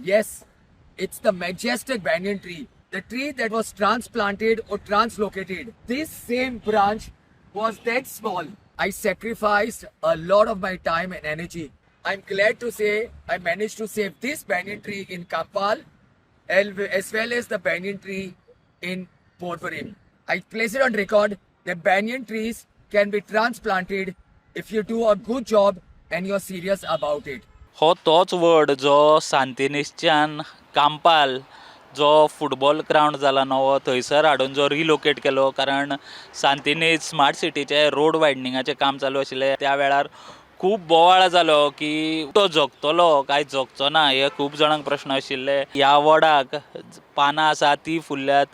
Yes, it's the majestic banyan tree, the tree that was transplanted or translocated. This same branch was that small. I sacrificed a lot of my time and energy. I'm glad to say I managed to save this banyan tree in Campal as well as the banyan tree in Porvorim. I place it on record that banyan trees can be transplanted if you do a good job and you're serious about it. हो तोच वड जो सांतिनेजच्यान कांपाल जो football ground जाला नवो थंयसर हाडून जो रिलोकेट केलो, कारण सांतिनेज स्मार्ट सिटीचें रोड वायडनिंगाचें काम चालू आशिल्लें. त्या वेळार खूब बोवाळ जालो की तो जगतलो काय जगचो ना, हे खूब जाणांक प्रश्न आशिल्ले. ह्या वडाक पानां आसा ती फुल्ल्यात,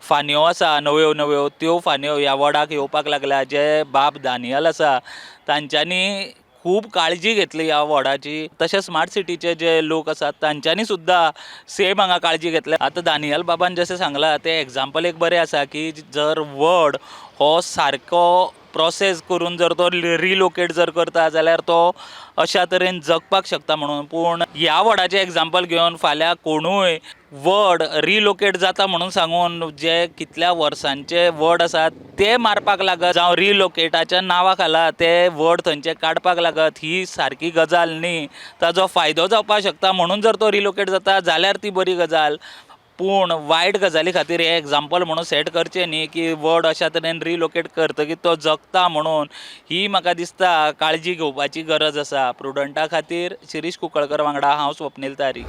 फांदयो आसा नव्यो नव्यो, त्यो फांदयो ह्या वडाक येवपाक लागल्या. जे बाब दानियल आसा तांच्यांनी खूब काळजी घेतली ह्या वडाची. तशें स्मार्ट सिटीचे जे लोक आसात तांच्यांनी सुद्दां सेम हांगा काळजी घेतल्या. आतां दानियल बाबान जशें सांगलां तें एग्जाम्पल एक बरें आसा की जर वड हो सारको प्रोसेस करून जर तो रिलोकेट जर करता जाल्यार तो अशा तरेन जगपाक शकता म्हणून. पूण ह्या वडाचें एग्जाम्पल घेवन फाल्यां कोणूय वड रिलोकेट जाता म्हणून सांगून जे कितल्या वर्सांचे वड आसात ते मारपाक लागत, जावं रिलोकेटाच्या नांवा खाला ते वड थंयचे काडपाक लागत, ही सारकी गजाल न्ही. ताजो फायदो जावपाक शकता म्हणून जर तो रिलोकेट जाता जाल्यार ती बरी गजाल, पूण वायट गजाली खातीर हें एग्जाम्पल म्हणून सेट करचें न्ही की वड अशा तरेन रिलोकेट करतकीर तो जगता म्हणून. ही म्हाका दिसता काळजी घेवपाची गरज आसा. प्रुडंटा खातीर शिरीश कुंकळकर वांगडा हांव स्वप्नील तारी.